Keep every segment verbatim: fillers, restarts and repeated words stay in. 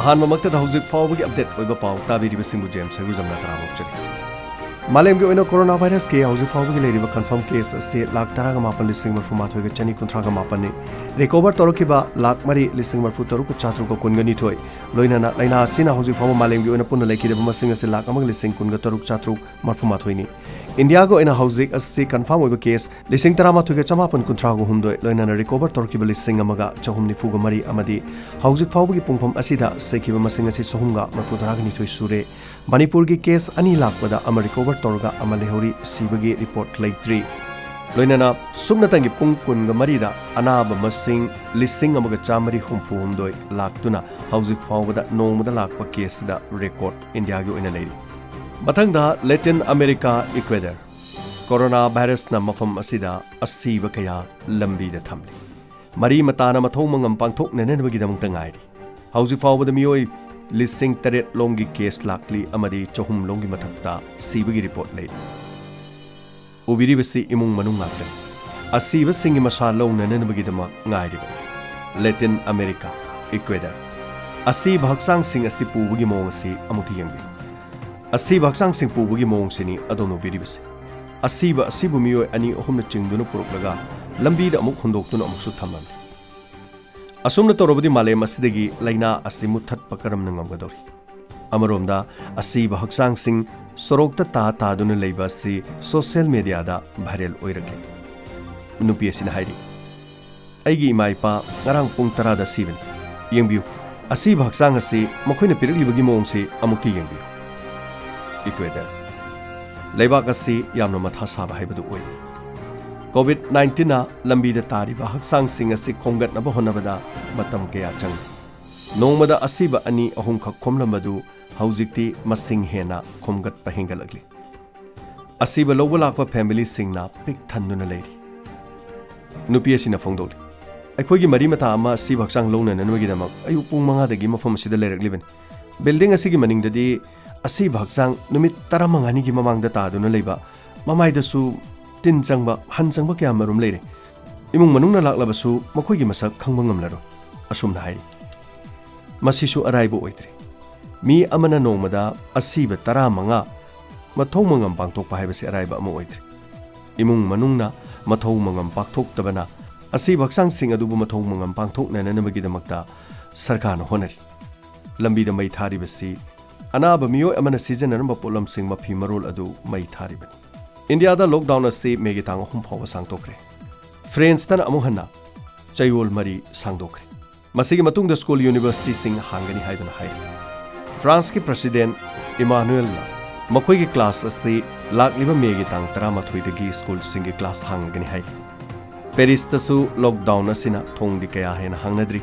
ꯑꯍꯥꯟꯕꯃꯛꯇꯗ ꯍꯧꯖꯤꯛ ꯐꯥꯎꯕꯒꯤ ꯑꯞꯗꯦꯠ ꯑꯣꯏꯕ ꯄꯥꯎ ꯇꯥꯕꯤꯔꯤꯕꯁꯤꯡꯕꯨ ꯖꯦꯝꯁ ꯍꯩꯒ꯭ꯔꯨꯖꯝꯅ ꯇꯔꯥꯝꯅ ꯑꯣꯛꯆꯔꯤ꯫ ꯃꯥꯂꯦꯝꯒꯤ ꯑꯣꯏꯅ ꯀꯣꯔꯣꯅꯥ ꯚꯥꯏꯔꯁꯀꯤ ꯍꯧꯖꯤꯛ ꯐꯥꯎꯕꯒꯤ ꯂꯩꯔꯤꯕ ꯀꯟꯐꯥꯔꯝ ꯀꯦꯁ ꯑꯁꯤ ꯂꯥꯈ ꯇꯔꯥꯒ ꯃꯥꯄꯟ ꯂꯤꯁꯤꯡ ꯃꯔꯤꯐꯨ ꯃꯥꯊꯣꯏꯒ ꯆꯅꯤ ꯀꯨꯟꯊ꯭ꯔꯥꯒ ꯃꯥꯄꯟꯅꯤ꯫ ꯔꯤꯀꯣꯚꯔ ꯇꯧꯔꯛꯈꯤꯕ ꯂꯥꯈ ꯃꯔꯤ ꯂꯤꯁꯤꯡ ꯃꯔꯤꯐꯨ ꯇꯔꯨꯛꯀ ꯆꯥꯇ꯭ꯔꯨꯛꯀ ꯀꯨꯟꯒ ꯅꯤꯊꯣꯏ꯫ ꯂꯣꯏꯅꯅ ꯂꯥꯏꯅꯥ ꯑꯁꯤꯅ ꯍꯧꯖꯤꯛ ꯐꯥꯎꯕ ꯃꯥꯂꯦꯝꯒꯤ ꯑꯣꯏꯅ ꯄꯨꯟꯅ ꯂꯩꯈꯤꯗꯕ ꯃꯁꯤꯡ ꯑꯁꯤ ꯂꯥꯈ ꯑꯃꯒ ꯂꯤꯁꯤꯡ ꯀꯨꯟꯒ ꯇꯔꯨꯛ ꯆꯥꯇ꯭ꯔꯨꯛ ꯃꯔꯤꯐꯨ ꯃꯥꯊꯣꯏꯅꯤ꯫ ꯏꯟꯗꯤꯌꯥꯒꯤ ꯑꯣꯏꯅ ꯍꯧꯖꯤꯛ ꯑꯁꯤ ꯀꯟꯐꯥꯔꯝ ꯑꯣꯏꯕ ꯀꯦꯁ ꯂꯤꯁꯤꯡ ꯇꯔꯥꯃꯥꯊꯣꯏꯒ ꯆꯃꯥꯄꯟ ꯀꯨꯟꯊ꯭ꯔꯥꯒ ꯍꯨꯝꯗꯣꯏ, ꯂꯣꯏꯅꯅ ꯔꯤꯀꯣꯚꯔ ꯇꯧꯔꯛꯈꯤꯕ ꯂꯤꯁꯤꯡ ꯑꯃꯒ ꯆꯍꯨꯝ ꯅꯤꯐꯨꯒ ꯃꯔꯤ ꯑꯃꯗꯤ ꯍꯧꯖꯤꯛ ꯐꯥꯎꯕꯒꯤ ꯄꯨꯡꯐꯝ ꯑꯁꯤꯗ ꯁꯤꯈꯤꯕ ꯃꯁꯤꯡ ꯑꯁꯤ ꯆꯍꯨꯝꯒ ꯃꯔꯤꯐꯨ ꯇꯔꯥꯒ ꯅꯤꯊꯣꯏ ꯁꯨꯔꯦ꯫ ꯃꯅꯤꯄꯨꯔꯒꯤ ꯀꯦꯁ ꯑꯅꯤ ꯂꯥꯛꯄꯗ ꯑꯃ ꯔꯤꯀꯣꯚꯔ ꯇꯧꯔꯒ ꯑꯃ ꯂꯩꯍꯧꯔꯤ, ꯁꯤꯕꯒꯤ ꯔꯤꯄꯣꯔꯠ ꯂꯩꯇ꯭ꯔꯤ꯫ ꯂꯣꯏꯅꯅ ꯁꯨꯞꯅꯇꯪꯒꯤ ꯄꯨꯡ ꯀꯨꯟꯒ ꯃꯔꯤꯗ ꯑꯅꯥꯕ ꯃꯁꯤꯡ ꯂꯤꯁꯤꯡ ꯑꯃꯒ ꯆꯥꯃꯔꯤ ꯍꯨꯝꯐꯨ ꯍꯨꯝꯗꯣꯏ ꯂꯥꯛꯇꯨꯅ ꯍꯧꯖꯤꯛ ꯐꯥꯎꯕꯗ ꯅꯣꯡꯃꯗ ꯂꯥꯛꯄ ꯀꯦꯁꯁꯤꯗ ꯔꯦꯀꯣꯔꯗ ꯏꯟꯗꯤꯌꯥꯒꯤ ꯑꯣꯏꯅ ꯂꯩꯔꯤ꯫ ꯃꯊꯪꯗ ꯂꯦꯇꯤꯟ ꯑꯃꯦꯔꯤꯀꯥ, ꯏꯀ꯭ꯋꯦꯗꯔ꯫ ꯀꯣꯔꯣꯅꯥ ꯚꯥꯏꯔꯁꯅ ꯃꯐꯝ ꯑꯁꯤꯗ ꯑꯁꯤꯕ ꯀꯌꯥ ꯂꯝꯕꯤꯗ ꯊꯝꯂꯤ꯫ ꯃꯔꯤ ꯃꯇꯥꯅ ꯃꯊꯧ ꯃꯉꯝ ꯄꯥꯡꯊꯣꯛꯅꯅꯕꯒꯤꯗꯃꯛꯇ ꯉꯥꯏꯔꯤ꯫ ꯍꯧꯖꯤꯛ ꯐꯥꯎꯕꯗ ꯃꯤꯑꯣꯏ ꯂꯤꯁꯤꯡ ꯇꯔꯦꯠ ꯂꯣꯝꯒꯤ ꯀꯦꯁ ꯂꯥꯛꯂꯤ ꯑꯃꯗꯤ ꯆꯍꯨꯝ ꯂꯣꯝꯒꯤ ꯃꯊꯛꯇ ꯁꯤꯕꯒꯤ ꯔꯤꯄꯣꯔꯠ ꯂꯩꯔꯤ꯫ ꯎꯕꯤꯔꯤꯕꯁꯤ ꯏꯃꯨꯡ ꯃꯅꯨꯡ ꯉꯥꯛꯇꯅꯤ꯫ ꯑꯁꯤꯕꯁꯤꯡꯒꯤ ꯃꯁꯥ ꯂꯧꯅꯅꯕꯒꯤꯗꯃꯛ ꯉꯥꯏꯔꯤꯕꯅꯤ꯫ Latin America, ꯏꯀ꯭ꯋꯦꯗꯔ꯫ ꯑꯁꯤꯕ ꯍꯛꯆꯥꯡꯁꯤꯡ ꯑꯁꯤ ꯄꯨꯕꯒꯤ ꯃꯑꯣꯡ ꯑꯁꯤ ꯑꯃꯨꯛꯇ ꯌꯦꯡꯕꯤꯌꯨ꯫ ꯑꯁꯤꯕ ꯍꯛꯆꯥꯡꯁꯤꯡ ꯄꯨꯕꯒꯤ ꯃꯑꯣꯡꯁꯤꯅꯤ ꯑꯗꯣꯝꯅ ꯎꯕꯤꯔꯤꯕꯁꯤ꯫ ꯑꯁꯤꯕ ꯑꯁꯤꯕꯨ ꯃꯤꯑꯣꯏ ꯑꯅꯤ ꯑꯍꯨꯝꯅ ꯆꯤꯡꯗꯨꯅ ꯄꯨꯔꯛꯂꯒ ꯂꯝꯕꯤꯗ ꯑꯃꯨꯛ ꯍꯨꯟꯗꯣꯛꯇꯨꯅ ꯑꯃꯨꯛꯁꯨ ꯊꯝꯂꯝꯃꯤ꯫ ꯑꯁꯨꯝꯅ ꯇꯧꯔꯕꯗꯤ ꯃꯥꯂꯦꯝ ꯑꯁꯤꯗꯒꯤ ꯂꯥꯏꯅꯥ ꯑꯁꯤ ꯃꯨꯠꯊꯠꯄ ꯀꯔꯝꯅ ꯉꯝꯒꯗꯧꯔꯤ? ꯑꯃꯔꯣꯝꯗ, ꯑꯁꯤꯕ ꯍꯛꯆꯥꯡꯁꯤꯡ ꯁꯣꯔꯣꯛꯇ ꯇꯥ ꯇꯥꯗꯨꯅ ꯂꯩꯕ ꯑꯁꯤ ꯁꯣꯁꯤꯌꯦꯜ ꯃꯦꯗꯤꯌꯥꯗ ꯚꯥꯏꯔꯦꯜ ꯑꯣꯏꯔꯛꯂꯤ꯫ ꯅꯨꯄꯤ ꯑꯁꯤꯅ ꯍꯥꯏꯔꯤ, "ꯑꯩꯒꯤ ꯏꯃꯥ ꯏꯄꯥ ꯉꯔꯥꯡ ꯄꯨꯡ ꯇꯔꯥꯗ ꯁꯤꯕꯅꯤ꯫ ꯌꯦꯡꯕꯤꯌꯨ, ꯑꯁꯤꯕ ꯍꯛꯆꯥꯡ ꯑꯁꯤ ꯃꯈꯣꯏꯅ ꯄꯤꯔꯛꯂꯤꯕꯒꯤ ꯃꯑꯣꯡꯁꯤ ꯑꯃꯨꯛꯇ ꯌꯦꯡꯕꯤꯌꯨ꯫" ꯏꯀ꯭ꯋꯦꯗꯔ꯫ ꯂꯩꯕꯥꯛ ꯑꯁꯤ ꯌꯥꯝꯅ ꯃꯊꯥ ꯁꯥꯕ ꯍꯥꯏꯕꯗꯨ ꯑꯣꯏꯔꯤ꯫ ꯀꯣꯚꯤꯗ ꯅꯥꯏꯟꯇꯤꯟꯅ ꯂꯝꯕꯤꯗ ꯇꯥꯔꯤꯕ ꯍꯛꯆꯥꯡꯁꯤꯡ ꯑꯁꯤ ꯈꯣꯝꯒꯠꯅꯕ ꯍꯣꯠꯅꯕꯗ ꯃꯇꯝ ꯀꯌꯥ ꯆꯪꯏ꯫ ꯅꯣꯡꯃꯗ ꯑꯁꯤꯕ ꯑꯅꯤ ꯑꯍꯨꯝꯈꯛ ꯈꯣꯝꯂꯝꯕꯗꯨ ꯍꯧꯖꯤꯛꯇꯤ ꯃꯁꯤꯡ ꯍꯦꯟꯅ ꯈꯣꯝꯒꯠꯄ ꯍꯦꯟꯒꯠꯂꯛꯂꯤ꯫ ꯑꯁꯤꯕ ꯂꯧꯕ ꯂꯥꯛꯄ ꯐꯦꯃꯤꯂꯤꯁꯤꯡꯅ ꯄꯤꯛ ꯊꯟꯗꯨꯅ ꯂꯩꯔꯤ꯫ ꯅꯨꯄꯤ ꯑꯁꯤꯅ ꯐꯣꯡꯗꯣꯛꯂꯤ, "ꯑꯩꯈꯣꯏꯒꯤ ꯃꯔꯤ ꯃꯇꯥ ꯑꯃ ꯑꯁꯤꯕ ꯍꯛꯆꯥꯡ ꯂꯧꯅꯅꯕꯒꯤꯗꯃꯛ ꯑꯌꯨꯛ ꯄꯨꯡ ꯃꯉꯥꯗꯒꯤ ꯃꯐꯝ ꯑꯁꯤꯗ ꯂꯩꯔꯛꯂꯤꯕꯅꯤ꯫ ꯕꯤꯜꯗꯤꯡ ꯑꯁꯤꯒꯤ ꯃꯅꯤꯡꯗꯗꯤ ꯑꯁꯤꯕ ꯍꯛꯆꯥꯡ ꯅꯨꯃꯤꯠ ꯇꯔꯥꯃꯉꯥꯅꯤꯒꯤ ꯃꯃꯥꯡꯗ ꯇꯥꯗꯨꯅ ꯂꯩꯕ, ꯃꯃꯥꯏꯗꯁꯨ ꯇꯤꯟ ꯆꯪꯕ, ꯍꯟ ꯆꯪꯕ ꯀꯌꯥ ꯃꯔꯨꯝ ꯂꯩꯔꯦ꯫ ꯏꯃꯨꯡ ꯃꯅꯨꯡꯅ ꯂꯥꯛꯂꯕꯁꯨ ꯃꯈꯣꯏꯒꯤ ꯃꯁꯛ ꯈꯪꯕ ꯉꯝꯂꯔꯣꯏ꯫" ꯑꯁꯨꯝꯅ ꯍꯥꯏꯔꯤ꯫ ꯃꯁꯤꯁꯨ ꯑꯔꯥꯏꯕ ꯑꯣꯏꯗ꯭ꯔꯤ꯫ ꯃꯤ ꯑꯃꯅ ꯅꯣꯡꯃꯗ ꯑꯁꯤꯕ ꯇꯔꯥꯃꯉꯥ ꯃꯊꯧ ꯃꯉꯝ ꯄꯥꯡꯊꯣꯛꯄ ꯍꯥꯏꯕꯁꯤ ꯑꯔꯥꯏꯕ ꯑꯃ ꯑꯣꯏꯗ꯭ꯔꯤ꯫ ꯏꯃꯨꯡ ꯃꯅꯨꯡꯅ ꯃꯊꯧ ꯃꯉꯝ ꯄꯥꯡꯊꯣꯛꯇꯕꯅ ꯑꯁꯤꯕ ꯍꯛꯆꯥꯡꯁꯤꯡ ꯑꯗꯨꯕꯨ ꯃꯊꯧ ꯃꯉꯝ ꯄꯥꯡꯊꯣꯛꯅꯅꯕꯒꯤꯗꯃꯛꯇ ꯁꯔꯀꯥꯔꯅ ꯍꯣꯠꯅꯔꯤ꯫ ꯂꯝꯕꯤꯗ ꯃꯩ ꯊꯥꯔꯤꯕꯁꯤ ꯑꯅꯥꯕ ꯃꯤꯑꯣꯏ ꯑꯃꯅ ꯁꯤꯖꯤꯟꯅꯔꯝꯕ ꯄꯣꯠꯂꯝꯁꯤꯡ, ꯃꯐꯤ ꯃꯔꯣꯜ ꯑꯗꯨ ꯃꯩ ꯊꯥꯔꯤꯕꯅꯤ꯫ ꯏꯟꯗꯤꯌꯥꯗ ꯂꯣꯛꯗꯥꯎꯟ ꯑꯁꯤ ꯃꯦꯒꯤ ꯇꯥꯡ ꯑꯍꯨꯝ ꯐꯥꯎꯕ ꯁꯥꯡꯗꯣꯛꯈ꯭ꯔꯦ꯫ ꯐ꯭ꯔꯦꯟꯁꯇꯅ ꯑꯃꯨꯛ ꯍꯟꯅ ꯆꯌꯣꯜ ꯃꯔꯤ ꯁꯥꯡꯗꯣꯛꯈ꯭ꯔꯦ꯫ ꯃꯁꯤꯒꯤ ꯃꯇꯨꯡꯗ ꯁ꯭ꯀꯨꯜ, ꯌꯨꯅꯤꯚꯔꯁꯤꯇꯤꯁꯤꯡ ꯍꯥꯡꯒꯅꯤ ꯍꯥꯏꯗꯨꯅ ꯍꯥꯏꯔꯤ꯫ ꯐ꯭ꯔꯥꯟꯁꯀꯤ ꯄ꯭ꯔꯁꯤꯗꯦꯟ ꯏꯃꯥꯅꯨꯑꯦꯜꯅ ꯃꯈꯣꯏꯒꯤ ꯀ꯭ꯂꯥꯁ ꯑꯁꯤ ꯂꯥꯛꯂꯤꯕ ꯃꯦꯒꯤ ꯇꯥꯡ ꯇꯔꯥꯃꯥꯊꯣꯏꯗꯒꯤ ꯁ꯭ꯀꯨꯜꯁꯤꯡꯒꯤ ꯀ꯭ꯂꯥꯁ ꯍꯥꯡꯒꯅꯤ ꯍꯥꯏꯔꯤ꯫ ꯄꯦꯔꯤꯁꯇꯁꯨ ꯂꯣꯛꯗꯥꯎꯟ ꯑꯁꯤꯅ ꯊꯣꯡꯗꯤ ꯀꯌꯥ ꯍꯦꯟꯅ ꯍꯥꯡꯅꯗ꯭ꯔꯤ꯫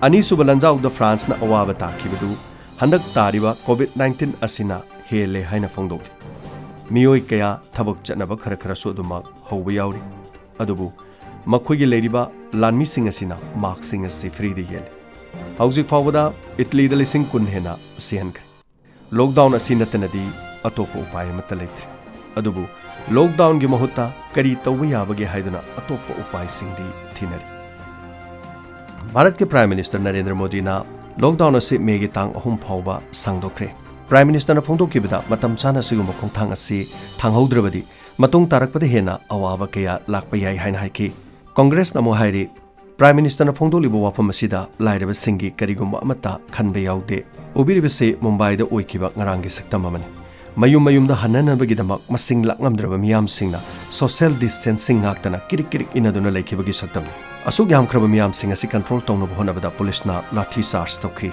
ꯑꯅꯤꯁꯨꯕ ꯂꯥꯟꯖꯥꯎꯗ ꯐ꯭ꯔꯥꯟꯁꯅ ꯑꯋꯥꯕ ꯇꯥꯈꯤꯕꯗꯨ ꯍꯟꯗꯛ ꯇꯥꯔꯤꯕ ꯀꯣꯚꯤꯗ ꯅꯥꯏꯟꯇꯤꯟ ꯑꯁꯤꯅ ꯍꯦꯜꯂꯦ ꯍꯥꯏꯅ ꯐꯣꯡꯗꯣꯛꯂꯤ꯫ ꯃꯤꯑꯣꯏ ꯀꯌꯥ ꯊꯕꯛ ꯆꯠꯅꯕ ꯈꯔ ꯈꯔꯁꯨ ꯑꯗꯨꯃꯛ ꯍꯧꯕ ꯌꯥꯎꯔꯤ꯫ ꯑꯗꯨꯕꯨ ꯃꯈꯣꯏꯒꯤ ꯂꯩꯔꯤꯕ ꯂꯥꯟꯃꯤꯁꯤꯡ ꯑꯁꯤꯅ ꯃꯥꯛꯁꯤꯡ ꯑꯁꯤ ꯐ꯭ꯔꯤꯗ ꯌꯦꯜꯂꯤ꯫ ꯍꯧꯖꯤꯛ ꯐꯥꯎꯕꯗ ꯏꯇꯂꯤꯗ ꯂꯤꯁꯤꯡ ꯀꯨꯟ ꯍꯦꯟꯅ ꯁꯤꯍꯟꯈ꯭ꯔꯦ꯫ ꯂꯣꯛꯗꯥꯎꯟ ꯑꯁꯤ ꯅꯠꯇꯅꯗꯤ ꯑꯇꯣꯞꯄ ꯎꯄꯥꯏ ꯑꯃꯠꯇ ꯂꯩꯇ꯭ꯔꯦ꯫ ꯑꯗꯨꯕꯨ ꯂꯣꯛꯗꯥꯎꯟꯒꯤ ꯃꯍꯨꯠꯇ ꯀꯔꯤ ꯇꯧꯕ ꯌꯥꯕꯒꯦ ꯍꯥꯏꯗꯨꯅ ꯑꯇꯣꯞꯄ ꯎꯄꯥꯏꯁꯤꯡꯗꯤ ꯊꯤꯅꯔꯤ꯫ ꯚꯥꯔꯠꯀꯤ ꯄ꯭ꯔꯥꯏꯝ ꯃꯤꯅꯤꯁꯇꯔ ꯅꯔꯦꯟꯗ꯭ꯔ ꯃꯣꯗꯤꯅ ꯂꯣꯛꯗꯥꯎꯟ ꯑꯁꯤ ꯃꯦꯒꯤ ꯇꯥꯡ ꯑꯍꯨꯝ ꯐꯥꯎꯕ ꯁꯥꯡꯗꯣꯛꯈ꯭ꯔꯦ꯫ ꯄ꯭ꯔꯥꯏꯝ ꯃꯤꯅꯤꯁꯇꯔꯅ ꯐꯣꯡꯗꯣꯛꯈꯤꯕꯗ ꯃꯇꯝ ꯆꯥꯅ ꯑꯁꯤꯒꯨꯝꯕ ꯈꯣꯡꯊꯥꯡ ꯑꯁꯤ ꯊꯥꯡꯍꯧꯗ꯭ꯔꯕꯗꯤ ꯃꯇꯨꯡ ꯇꯥꯔꯛꯄꯗ ꯍꯦꯟꯅ ꯑꯋꯥꯕ ꯀꯌꯥ ꯂꯥꯛꯄ ꯌꯥꯏ ꯍꯥꯏꯅ ꯍꯥꯏꯈꯤ꯫ ꯀꯣꯡꯒ꯭ꯔꯦꯁꯅ ꯑꯃꯨꯛ ꯍꯥꯏꯔꯤ, ꯄ꯭ꯔꯥꯏꯝ ꯃꯤꯅꯤꯁꯇꯔꯅ ꯐꯣꯡꯗꯣꯛꯂꯤꯕ ꯋꯥꯐꯝ ꯑꯁꯤꯗ ꯂꯥꯏꯔꯕꯁꯤꯡꯒꯤ ꯀꯔꯤꯒꯨꯝꯕ ꯑꯃꯠꯇ ꯈꯟꯕ ꯌꯥꯎꯗꯦ꯫ ꯎꯕꯤꯔꯤꯕꯁꯤ ꯃꯨꯝꯕꯥꯏꯗ ꯑꯣꯏꯈꯤꯕ ꯉꯔꯥꯡꯒꯤ ꯁꯛꯇꯝ ꯑꯃꯅꯤ꯫ ꯃꯌꯨꯝ ꯃꯌꯨꯝꯗ ꯍꯟꯅꯅꯕꯒꯤꯗꯃꯛ ꯃꯁꯤꯡ ꯂꯥꯛꯉꯝꯗ꯭ꯔꯕ ꯃꯤꯌꯥꯝꯁꯤꯡꯅ ꯁꯣꯁꯤꯌꯦꯜ ꯗꯤꯁꯇꯦꯟꯁꯤꯡ ꯉꯥꯛꯇꯅ ꯀꯤꯔꯤꯛ ꯀꯤꯔꯤꯛ ꯏꯟꯅꯗꯨꯅ ꯂꯩꯈꯤꯕꯒꯤ ꯁꯛꯇꯝꯅꯤ꯫ ꯑꯁꯨꯛ ꯌꯥꯝꯈ꯭ꯔꯕ ꯃꯤꯌꯥꯝꯁꯤꯡ ꯑꯁꯤ ꯀꯟꯇ꯭ꯔꯣꯜ ꯇꯧꯅꯕ ꯍꯣꯠꯅꯕꯗ ꯄꯨꯂꯤꯁꯅ ꯂꯥꯊꯤ ꯆꯥꯔꯖ ꯇꯧꯈꯤ꯫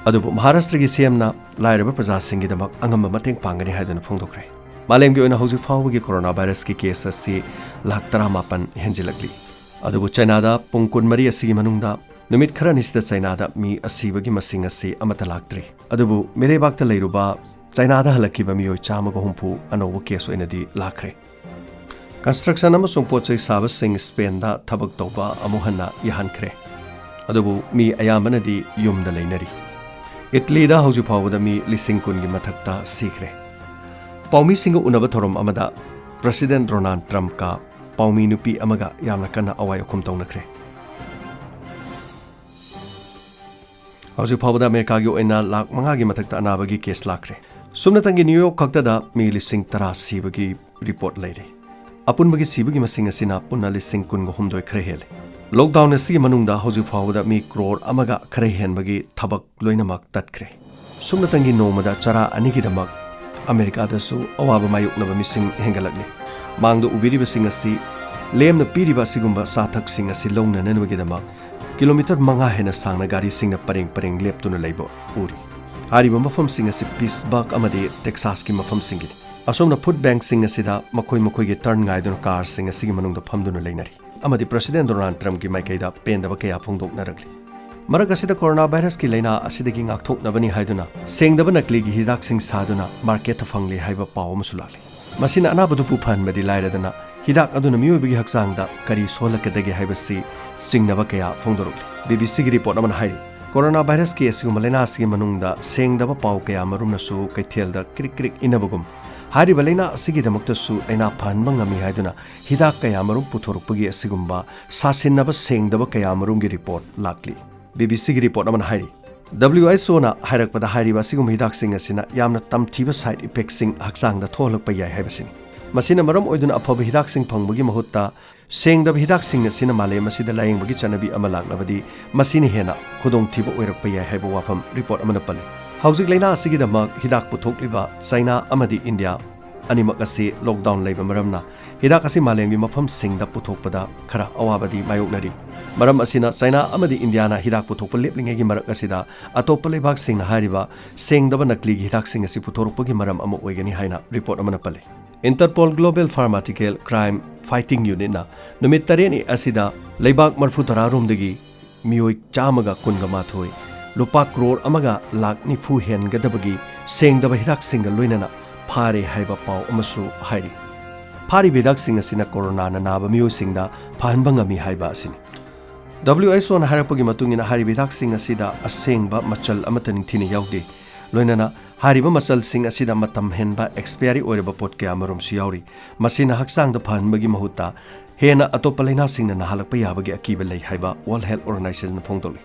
ꯑꯗꯨꯕꯨ ꯃꯍꯥꯔꯥꯁꯇ꯭ꯔꯒꯤ ꯁꯤ ꯑꯦꯝꯅ ꯂꯥꯏꯔꯕ ꯄ꯭ꯔꯖꯥꯁꯤꯡꯒꯤꯗꯃꯛ ꯑꯉꯝꯕ ꯃꯇꯦꯡ ꯄꯥꯡꯒꯅꯤ ꯍꯥꯏꯗꯨꯅ ꯐꯣꯡꯗꯣꯛꯈ꯭ꯔꯦ꯫ ꯃꯥꯂꯦꯝꯒꯤ ꯑꯣꯏꯅ ꯍꯧꯖꯤꯛ ꯐꯥꯎꯕꯒꯤ ꯀꯣꯔꯣꯅꯥ ꯚꯥꯏꯔꯁꯀꯤ ꯀꯦꯁ ꯑꯁꯤ ꯂꯥꯈ ꯇꯔꯥꯃꯥꯄꯟ ꯍꯦꯟꯖꯤꯜꯂꯛꯂꯤ꯫ ꯑꯗꯨꯕꯨ ꯆꯥꯏꯅꯥꯗ ꯄꯨꯡ ꯀꯨꯟꯃꯔꯤ ꯑꯁꯤꯒꯤ ꯃꯅꯨꯡꯗ ꯅꯨꯃꯤꯠ ꯈꯔꯅꯤꯁꯤꯗ ꯆꯥꯏꯅꯥꯗ ꯃꯤ ꯑꯁꯤꯕꯒꯤ ꯃꯁꯤꯡ ꯑꯁꯤ ꯑꯃꯠꯇ ꯂꯥꯛꯇ꯭ꯔꯤ꯫ ꯑꯗꯨꯕꯨ ꯃꯤꯔꯩꯕꯥꯛꯇ ꯂꯩꯔꯨꯕ ꯆꯥꯏꯅꯥꯗ ꯍꯜꯂꯛꯈꯤꯕ ꯃꯤꯑꯣꯏ ꯆꯥꯝꯃꯒ ꯍꯨꯝꯐꯨ ꯑꯅꯧꯕ ꯀꯦꯁ ꯑꯣꯏꯅꯗꯤ ꯂꯥꯛꯈ꯭ꯔꯦ꯫ ꯀꯟꯁꯇ꯭ꯔꯛꯁꯟ ꯑꯃꯁꯨꯡ ꯄꯣꯠ ꯆꯩ ꯁꯥꯕꯁꯤꯡ ꯁ꯭ꯄꯦꯟꯗ ꯊꯕꯛ ꯇꯧꯕ ꯑꯃꯨꯛ ꯍꯟꯅ ꯌꯥꯍꯟꯈ꯭ꯔꯦ꯫ ꯑꯗꯨꯕꯨ ꯃꯤ ꯑꯌꯥꯝꯕꯅꯗꯤ ꯌꯨꯝꯗ ꯂꯩꯅꯔꯤ꯫ ꯏꯠꯂꯤꯗ ꯍꯧꯖꯤꯛ ꯐꯥꯎꯕꯗ ꯃꯤ ꯂꯤꯁꯤꯡ ꯀꯨꯟꯒꯤ ꯃꯊꯛꯇ ꯁꯤꯈ꯭ꯔꯦ꯫ ꯄꯥꯎꯃꯤꯁꯤꯡꯒ ꯎꯅꯕ ꯊꯧꯔꯝ ꯑꯃꯗ ꯄ꯭ꯔꯁꯤꯗꯦꯟ ꯗꯣꯅꯥꯜꯗ ꯇ꯭ꯔꯝꯞꯀ ꯄꯥꯎꯃꯤ ꯅꯨꯄꯤ ꯑꯃꯒ ꯌꯥꯝꯅ ꯀꯟꯅ ꯑꯋꯥꯏ ꯑꯈꯨꯝ ꯇꯧꯅꯈ꯭ꯔꯦ꯫ ꯍꯧꯖꯤꯛ ꯐꯥꯎꯕꯗ ꯑꯃꯦꯔꯤꯀꯥꯒꯤ ꯑꯣꯏꯅ ꯂꯥꯈ ꯃꯉꯥꯒꯤ ꯃꯊꯛꯇ ꯑꯅꯥꯕꯒꯤ ꯀꯦꯁ ꯂꯥꯛꯈ꯭ꯔꯦ꯫ ꯁꯨꯞꯅꯇꯪꯒꯤ ꯅ꯭ꯌꯨ ꯌꯣꯔꯛ ꯈꯛꯇꯗ ꯃꯤ ꯂꯤꯁꯤꯡ ꯇꯔꯥ ꯁꯤꯕꯒꯤ ꯔꯤꯄꯣꯔꯠ ꯂꯩꯔꯦ꯫ ꯑꯄꯨꯟꯕꯒꯤ ꯁꯤꯕꯒꯤ ꯃꯁꯤꯡ ꯑꯁꯤꯅ ꯄꯨꯟꯅ ꯂꯤꯁꯤꯡ ꯀꯨꯟꯒ ꯍꯨꯝꯗꯣꯏ ꯈꯔ ꯍꯦꯜꯂꯦ꯫ ꯂꯣꯛꯗꯥꯎꯟ ꯑꯁꯤꯒꯤ ꯃꯅꯨꯡꯗ ꯍꯧꯖꯤꯛ ꯐꯥꯎꯕꯗ ꯃꯤ ꯀ꯭ꯔꯣꯔ ꯑꯃꯒ ꯈꯔ ꯍꯦꯟꯕꯒꯤ ꯊꯕꯛ ꯂꯣꯏꯅꯃꯛ ꯇꯠꯈ꯭ꯔꯦ꯫ ꯁꯨꯞꯅꯇꯪꯒꯤ ꯅꯣꯡꯃꯗ ꯆꯔꯥ ꯑꯅꯤꯒꯤꯗꯃꯛ ꯑꯃꯦꯔꯤꯀꯥꯗꯁꯨ ꯑꯋꯥꯕ ꯃꯥꯌꯣꯛꯅꯕ ꯃꯤꯁꯤꯡ ꯍꯦꯟꯒꯠꯂꯛꯂꯤ꯫ ꯃꯥꯡꯗ ꯎꯕꯤꯔꯤꯕꯁꯤꯡ ꯑꯁꯤ ꯂꯦꯝꯅ ꯄꯤꯔꯤꯕ ꯑꯁꯤꯒꯨꯝꯕ ꯆꯥꯊꯛꯁꯤꯡ ꯑꯁꯤ ꯂꯧꯅꯅꯕꯒꯤꯗꯃꯛ ꯀꯤꯂꯣꯃꯤꯇꯔ ꯃꯉꯥ ꯍꯦꯟꯅ ꯁꯥꯡꯅ ꯒꯥꯔꯤꯁꯤꯡꯅ ꯄꯔꯦꯡ ꯄꯔꯦꯡ ꯂꯦꯞꯇꯨꯅ ꯂꯩꯕ ꯎꯔꯤ꯫ ꯍꯥꯏꯔꯤꯕ ꯃꯐꯝꯁꯤꯡ ꯑꯁꯤ ꯄꯤꯠꯁꯕꯔꯒ ꯑꯃꯗꯤ ꯇꯦꯛꯁꯥꯁꯀꯤ ꯃꯐꯝꯁꯤꯡꯒꯤꯅꯤ꯫ ꯑꯁꯣꯝꯅ ꯐꯨꯗ ꯕꯦꯡꯛꯁꯤꯡ ꯑꯁꯤꯗ ꯃꯈꯣꯏ ꯃꯈꯣꯏꯒꯤ ꯇꯔꯟ ꯉꯥꯏꯗꯨꯅ ꯀꯥꯔꯁꯤꯡ ꯑꯁꯤꯒꯤ ꯃꯅꯨꯡꯗ ꯐꯝꯗꯨꯅ ꯂꯩꯅꯔꯤ ꯑꯃꯗꯤ ꯄ꯭ꯔꯁꯤꯗꯦꯟ ꯗꯣꯅꯥꯜꯗ ꯇ꯭ꯔꯝꯞꯀꯤ ꯃꯥꯏꯀꯩꯗ ꯄꯦꯟꯗꯕ ꯀꯌꯥ ꯐꯣꯡꯗꯣꯛꯅꯔꯛꯂꯤ꯫ ꯃꯔꯛ ꯑꯁꯤꯗ ꯀꯣꯔꯣꯅꯥ ꯚꯥꯏꯔꯁꯀꯤ ꯂꯥꯏꯅꯥ ꯑꯁꯤꯗꯒꯤ ꯉꯥꯛꯊꯣꯛꯅꯕꯅꯤ ꯍꯥꯏꯗꯨꯅ ꯁꯦꯡꯗꯕ ꯅꯀꯂꯤꯒꯤ ꯍꯤꯗꯥꯛꯁꯤꯡ ꯁꯥꯗꯨꯅ ꯃꯥꯔꯀꯦꯠꯇ ꯐꯪꯂꯤ ꯍꯥꯏꯕ ꯄꯥꯎ ꯑꯃꯁꯨ ꯂꯥꯛꯂꯤ꯫ ꯃꯁꯤꯅ ꯑꯅꯥꯕꯗꯨꯕꯨ ꯐꯍꯟꯕꯗꯤ ꯂꯥꯏꯔꯗꯅ ꯍꯤꯗꯥꯛ ꯑꯗꯨꯅ ꯃꯤꯑꯣꯏꯕꯒꯤ ꯍꯛꯆꯥꯡꯗ ꯀꯔꯤ ꯁꯣꯛꯍꯜꯂꯛꯀꯗꯒꯦ ꯍꯥꯏꯕꯁꯤ ꯆꯤꯡꯅꯕ ꯀꯌꯥ ꯐꯣꯡꯗꯣꯔꯛꯂꯤ꯫ ꯕꯤ ꯕꯤ ꯁꯤꯒꯤ ꯔꯤꯄꯣꯔꯠ ꯑꯃꯅ ꯍꯥꯏꯔꯤ, ꯀꯣꯔꯣꯅꯥ ꯚꯥꯏꯔꯁꯀꯤ ꯑꯁꯤꯒꯨꯝꯕ ꯂꯥꯏꯅꯥ ꯑꯁꯤꯒꯤ ꯃꯅꯨꯡꯗ ꯁꯦꯡꯗꯕ ꯄꯥꯎ ꯀꯌꯥ ꯃꯔꯨꯝꯅꯁꯨ ꯀꯩꯊꯦꯜꯗ ꯀ꯭ꯔꯤꯛ ꯀ꯭ꯔꯤꯛ ꯏꯟꯅꯕꯒꯨꯝ, ꯍꯥꯏꯔꯤꯕ ꯂꯥꯏꯅꯥ ꯑꯁꯤꯒꯤꯗꯃꯛꯇꯁꯨ ꯂꯥꯏꯅꯥ ꯐꯍꯟꯕ ꯉꯝꯃꯤ ꯍꯥꯏꯗꯨꯅ ꯍꯤꯗꯥꯛ ꯀꯌꯥ ꯃꯔꯨꯝ ꯄꯨꯊꯣꯔꯛꯄꯒꯤ ꯑꯁꯤꯒꯨꯝꯕ ꯁꯥꯁꯤꯟꯅꯕ ꯁꯦꯡꯗꯕ ꯀꯌꯥ ꯃꯔꯨꯝꯒꯤ ꯔꯤꯄꯣꯔꯠ ꯂꯥꯛꯂꯤ꯫ ꯕꯤ ꯕꯤ ꯁꯤꯒꯤ ꯔꯤꯄꯣꯔꯠ ꯑꯃꯅ ꯍꯥꯏꯔꯤ, ꯗꯕ꯭ꯂꯤꯎ ꯑꯩꯆ ꯑꯣꯅ ꯍꯥꯏꯔꯛꯄꯗ ꯍꯥꯏꯔꯤꯕ ꯑꯁꯤꯒꯨꯝꯕ ꯍꯤꯗꯥꯛꯁꯤꯡ ꯑꯁꯤꯅ ꯌꯥꯝꯅ ꯇꯝꯊꯤꯕ ꯁꯥꯏꯗ ꯏꯐꯦꯛꯁꯤꯡ ꯍꯛꯆꯥꯡꯗ ꯊꯣꯛꯍꯜꯂꯛꯄ ꯌꯥꯏ ꯍꯥꯏꯕꯁꯤꯅꯤ꯫ ꯃꯁꯤꯅ ꯃꯔꯝ ꯑꯣꯏꯗꯨꯅ ꯑꯐꯕ ꯍꯤꯗꯥꯛꯁꯤꯡ ꯐꯪꯕꯒꯤ ꯃꯍꯨꯠꯇ ꯁꯦꯡꯗꯕ ꯍꯤꯗꯥꯛꯁꯤꯡ ꯑꯁꯤꯅ ꯃꯥꯂꯦꯝ ꯑꯁꯤꯗ ꯂꯥꯌꯦꯡꯕꯒꯤ ꯆꯠꯅꯕꯤ ꯑꯃ ꯂꯥꯛꯂꯕꯗꯤ ꯃꯁꯤꯅ ꯍꯦꯟꯅ ꯈꯨꯗꯣꯡꯊꯤꯕ ꯑꯣꯏꯔꯛꯄ ꯌꯥꯏ ꯍꯥꯏꯕ ꯋꯥꯐꯝ ꯔꯤꯄꯣꯔꯠ ꯑꯃꯅ ꯄꯜꯂꯤ꯫ ꯍꯧꯖꯤꯛ ꯂꯥꯏꯅꯥ ꯑꯁꯤꯒꯤꯗꯃꯛ ꯍꯤꯗꯥꯛ ꯄꯨꯊꯣꯛꯂꯤꯕ ꯆꯥꯏꯅꯥ ꯑꯃꯗꯤ ꯏꯟꯗꯤꯌꯥ ꯑꯅꯤꯃꯛ ꯑꯁꯤ ꯂꯣꯛꯗꯥꯎꯟ ꯂꯩꯕ ꯃꯔꯝꯅ ꯍꯤꯗꯥꯛ ꯑꯁꯤ ꯃꯥꯂꯦꯝꯒꯤ ꯃꯐꯝꯁꯤꯡꯗ ꯄꯨꯊꯣꯛꯄꯗ ꯈꯔ ꯑꯋꯥꯕꯗꯤ ꯃꯥꯌꯣꯛꯅꯔꯤ꯫ ꯃꯔꯝ ꯑꯁꯤꯅ ꯆꯥꯏꯅꯥ ꯑꯃꯗꯤ ꯏꯟꯗꯤꯌꯥꯅ ꯍꯤꯗꯥꯛ ꯄꯨꯊꯣꯛꯄ ꯂꯦꯞꯂꯤꯉꯩꯒꯤ ꯃꯔꯛ ꯑꯁꯤꯗ ꯑꯇꯣꯞꯄ ꯂꯩꯕꯥꯛꯁꯤꯡꯅ ꯍꯥꯏꯔꯤꯕ ꯁꯦꯡꯗꯕ ꯅꯀꯂꯤꯒꯤ ꯍꯤꯗꯥꯛꯁꯤꯡ ꯑꯁꯤ ꯄꯨꯊꯣꯔꯛꯄꯒꯤ ꯃꯔꯝ ꯑꯃ ꯑꯣꯏꯒꯅꯤ ꯍꯥꯏꯅ ꯔꯤꯄꯣꯔꯠ ꯑꯃꯅ ꯄꯜꯂꯤ꯫ ꯏꯟꯇꯔꯄꯣꯜ ꯒ꯭ꯂꯣꯕꯦꯜ ꯐꯥꯔꯃꯥꯁꯤꯀꯦꯜ ꯀ꯭ꯔꯥꯏꯝ ꯐꯥꯏꯇꯤꯡ ꯌꯨꯅꯤꯠꯅ ꯅꯨꯃꯤꯠ ꯇꯔꯦꯠꯅꯤ ꯑꯁꯤꯗ ꯂꯩꯕꯥꯛ ꯃꯔꯤꯐꯨ ꯇꯔꯥ ꯔꯣꯝꯗꯒꯤ ꯃꯤꯑꯣꯏ ꯆꯥꯝꯃꯒ ꯀꯨꯟꯒ ꯃꯥꯊꯣꯏ, ꯂꯨꯄꯥ ꯀ꯭ꯔꯣꯔ ꯑꯃꯒ ꯂꯥꯈ ꯅꯤꯐꯨ ꯍꯦꯟꯒꯗꯕꯒꯤ ꯁꯦꯡꯗꯕ ꯍꯤꯗꯥꯛꯁꯤꯡꯒ ꯂꯣꯏꯅꯅ ꯐꯥꯔꯦ ꯍꯥꯏꯕ ꯄꯥꯎ ꯑꯃꯁꯨ ꯍꯥꯏꯔꯤ꯫ ꯐꯥꯔꯤꯕ ꯍꯤꯗꯥꯛꯁꯤꯡ ꯑꯁꯤꯅ ꯀꯣꯔꯣꯅꯥꯅ ꯅꯥꯕ ꯃꯤꯑꯣꯏꯁꯤꯡꯗ ꯐꯍꯟꯕ ꯉꯝꯃꯤ ꯍꯥꯏꯕ ꯑꯁꯤꯅꯤ꯫ ꯗꯕ꯭ꯂꯤꯎ ꯑꯩꯆ ꯑꯣꯅ ꯍꯥꯏꯔꯛꯄꯒꯤ ꯃꯇꯨꯡ ꯏꯟꯅ ꯍꯥꯏꯔꯤꯕ ꯍꯤꯗꯥꯛꯁꯤꯡ ꯑꯁꯤꯗ ꯑꯁꯦꯡꯕ ꯃꯆꯜ ꯑꯃꯠꯇ ꯅꯤꯡꯊꯤꯅ ꯌꯥꯎꯗꯦ꯫ ꯂꯣꯏꯅꯅ ꯍꯥꯏꯔꯤꯕ ꯃꯆꯜꯁꯤꯡ ꯑꯁꯤꯗ ꯃꯇꯝ ꯍꯦꯟꯕ ꯑꯦꯛꯁꯄꯤꯌꯥꯔꯤ ꯑꯣꯏꯔꯕ ꯄꯣꯠ ꯀꯌꯥ ꯑꯃꯔꯣꯝꯁꯨ ꯌꯥꯎꯔꯤ꯫ ꯃꯁꯤꯅ ꯍꯛꯆꯥꯡꯗ ꯐꯍꯟꯕꯒꯤ ꯃꯍꯨꯠꯇ ꯍꯦꯟꯅ ꯑꯇꯣꯞꯄ ꯂꯥꯏꯅꯥꯁꯤꯡꯅ ꯅꯥꯍꯜꯂꯛꯄ ꯌꯥꯕꯒꯤ ꯑꯀꯤꯕ ꯂꯩ ꯍꯥꯏꯕ ꯋꯥꯔꯜꯗ ꯍꯦꯜꯊ ꯑꯣꯔꯒꯅꯥꯏꯖꯦꯁꯟꯅ ꯐꯣꯡꯗꯣꯛꯂꯤ꯫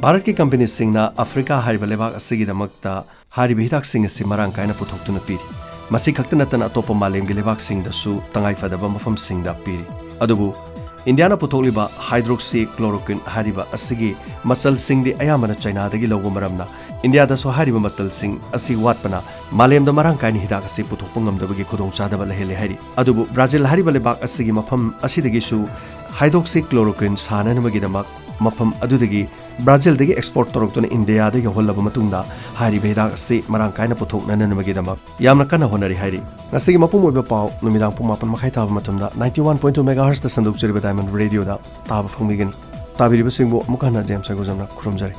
ꯚꯥꯔꯠꯀꯤ ꯀꯝꯄꯦꯅꯤꯁꯤꯡꯅ ꯑꯐ꯭ꯔꯤꯀꯥ ꯍꯥꯏꯔꯤꯕ ꯂꯩꯕꯥꯛ ꯑꯁꯤꯒꯤꯗꯃꯛꯇ ꯍꯥꯏꯔꯤꯕ ꯍꯤꯗꯥꯛꯁꯤꯡ ꯑꯁꯤ ꯃꯔꯥꯡ ꯀꯥꯏꯅ ꯄꯨꯊꯣꯛꯇꯨꯅ ꯄꯤꯔꯤ꯫ ꯃꯁꯤ ꯈꯛꯇ ꯅꯠꯇꯅ ꯑꯇꯣꯞꯄ ꯃꯥꯂꯦꯝꯒꯤ ꯂꯩꯕꯥꯛꯁꯤꯡꯗꯁꯨ ꯇꯉꯥꯏ ꯐꯗꯕ ꯃꯐꯝꯁꯤꯡꯗ ꯄꯤꯔꯤ꯫ ꯑꯗꯨꯕꯨ ꯏꯟꯗꯤꯌꯥꯅ ꯄꯨꯊꯣꯛꯂꯤꯕ ꯍꯥꯏꯗ꯭ꯔꯣꯛꯁꯤ ꯀ꯭ꯂꯣꯔꯣꯀ꯭ꯋꯤꯟ ꯍꯥꯏꯔꯤꯕ ꯑꯁꯤꯒꯤ ꯃꯆꯜꯁꯤꯡꯗꯤ ꯑꯌꯥꯝꯕꯅ ꯆꯥꯏꯅꯥꯗꯒꯤ ꯂꯧꯕ ꯃꯔꯝꯅ ꯏꯟꯗꯤꯌꯥꯗꯁꯨ ꯍꯥꯏꯔꯤꯕ ꯃꯆꯜꯁꯤꯡ ꯑꯁꯤ ꯋꯥꯠꯄꯅ ꯃꯥꯂꯦꯝꯗ ꯃꯔꯥꯡ ꯀꯥꯏꯅ ꯍꯤꯗꯥꯛ ꯑꯁꯤ ꯄꯨꯊꯣꯛꯄ ꯉꯝꯗꯕꯒꯤ ꯈꯨꯗꯣꯡꯆꯥꯗꯕ ꯂꯩꯍꯜꯂꯦ ꯍꯥꯏꯔꯤ꯫ ꯑꯗꯨꯕꯨ ꯕ꯭ꯔꯥꯖꯤꯜ ꯍꯥꯏꯔꯤꯕ ꯂꯩꯕꯥꯛ ꯑꯁꯤꯒꯤ ꯃꯐꯝ ꯑꯁꯤꯗꯒꯤꯁꯨ ꯍꯥꯏꯗ꯭ꯔꯣꯛꯁꯤ ꯀ꯭ꯂꯣꯔꯣꯀ꯭ꯋꯤꯟ ꯁꯥꯅꯅꯕꯒꯤꯗꯃꯛ ꯃꯐꯝ ꯑꯗꯨꯗꯒꯤ ꯕ꯭ꯔꯥꯖꯤꯜꯗꯒꯤ ꯑꯦꯛꯁꯄꯣꯔꯠ ꯇꯧꯔꯛꯇꯨꯅ ꯏꯟꯗꯤꯌꯥꯗ ꯌꯧꯍꯜꯂꯕ ꯃꯇꯨꯡꯗ ꯍꯥꯏꯔꯤꯕ ꯍꯤꯗꯥꯛ ꯑꯁꯤ ꯃꯔꯥꯡ ꯀꯥꯏꯅ ꯄꯨꯊꯣꯛꯅꯅꯕꯒꯤꯗꯃꯛ ꯌꯥꯝꯅ ꯀꯟꯅ ꯍꯣꯠꯅꯔꯤ ꯍꯥꯏꯔꯤ꯫ ꯉꯁꯤꯒꯤ ꯃꯄꯨꯡ ꯑꯣꯏꯕ ꯄꯥꯎ ꯅꯨꯃꯤꯗꯥꯡ ꯄꯨꯡ ꯃꯥꯄꯟ ꯃꯈꯥꯏ ꯇꯥꯕ ꯃꯇꯝꯗ ninety one point two megahertz ꯇ ꯁꯟꯗꯣꯛꯆꯔꯤꯕ Diamond Radio ꯗ ꯇꯥꯕ ꯐꯪꯕꯤꯒꯅꯤ꯫ ꯇꯥꯕꯤꯔꯤꯕꯁꯤꯡꯕꯨ ꯑꯃꯨꯛ ꯍꯟꯅ ꯖꯦꯝꯁ ꯁꯔꯒꯨꯖꯝꯅ ꯈꯨꯔꯨꯝꯖꯔꯤ꯫